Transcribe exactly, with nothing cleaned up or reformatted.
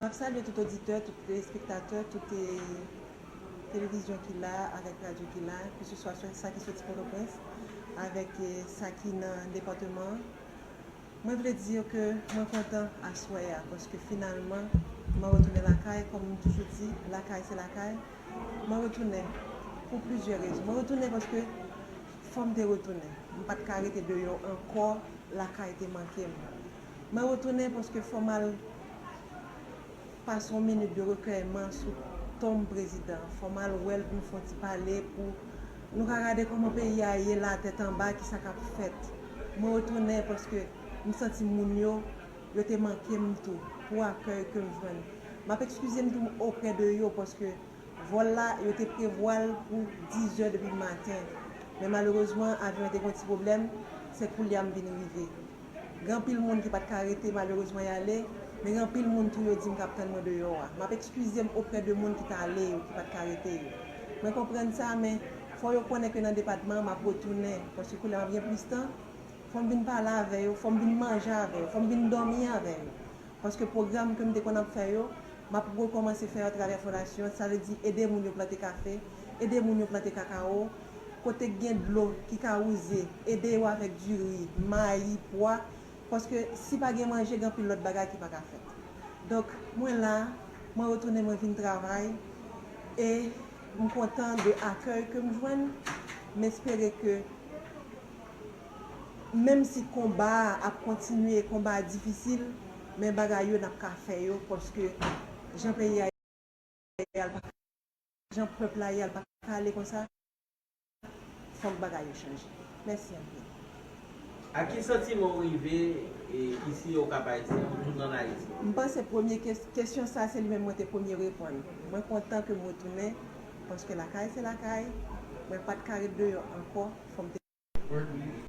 M ap salye tout oditè, tout telespektatè, tout, eh, televizyon ki la, avèk radyo ki la, keseswa sa ki soti Pòtoprens, avèk, eh, sa ki nan depatman an. Mwen vle di ke mwen kontan aswè a, paske finalman, mwen retounen lakay, kòm m toujou di, lakay se lakay. Mwen retounen pou plizyè rezon. Mwen retounen paske fò m te retounen. M pa t ka rete deyò ankò, lakay te manke m. Mwen retounen paske fò m al pase yon minit de rekèyman sou tonm prezidan. Fò m al wè l pou n fè yon ti pale, pou nou ka gade kòman peyi a ye la, tèt anba, kisa k ap fèt. Mwen retounen paske m santi moun yo, yo te manke m tou, pou akèy ke m jwenn. M ap ekskize m tou oprè de yo, paske vòl la, yo te prevwa l pou dizè depi maten. Men malerezman, avyon an te gen yon ti pwoblèm, se koulye a m vin rive. Gen anpil moun ki pa t ka rete, malerezman, y ale, men gen anpil moun tou yo di m k ap tann mwen deyò a. M ap ekskize m oprè de moun ki t ale yo, ki pa t ka rete yo. Mwen konprann sa, men fò yo konnen ke nan depatman an, m ap retounen, paske koulye a m ap gen plis tan, fò m vin pale avè yo, fò m vin manje avè yo, fò m vin dòmi avè yo. Paske pwogram ke m te konn ap fè yo, m ap rekòmanse fè yo atravè fondasyon an, sa vle di ede moun yo plante kafe, ede moun yo plante kakawo, kote k gen dlo ki ka wouze, ede yo avèk diri, mayi, pwa, paske si pa gen manje, gen anpil lòt bagay ki pa ka fèt. Donk, mwen la, mwen retounen, mwen vin travay, e m kontan de akèy ke m jwenn, m espere ke menm si konba a ap kontinye, konba a difisil, men bagay yo n ap ka fè yo, paske jan peyi a ye a, l pa, jan pèp la ye a, l pa ka ale konsa. Fòk bagay yo chanje. Mèsi anpil. Ak ki santiman w rive e, isi Okap Ayisyen, ou tounen ann Ayiti? M panse premye kes- kesyon sa se li menm mwen te premye reponn. Mwen kontan ke m retounen, paske lakay se lakay. Mwen pa t ka ret deyò ankò. Fò m te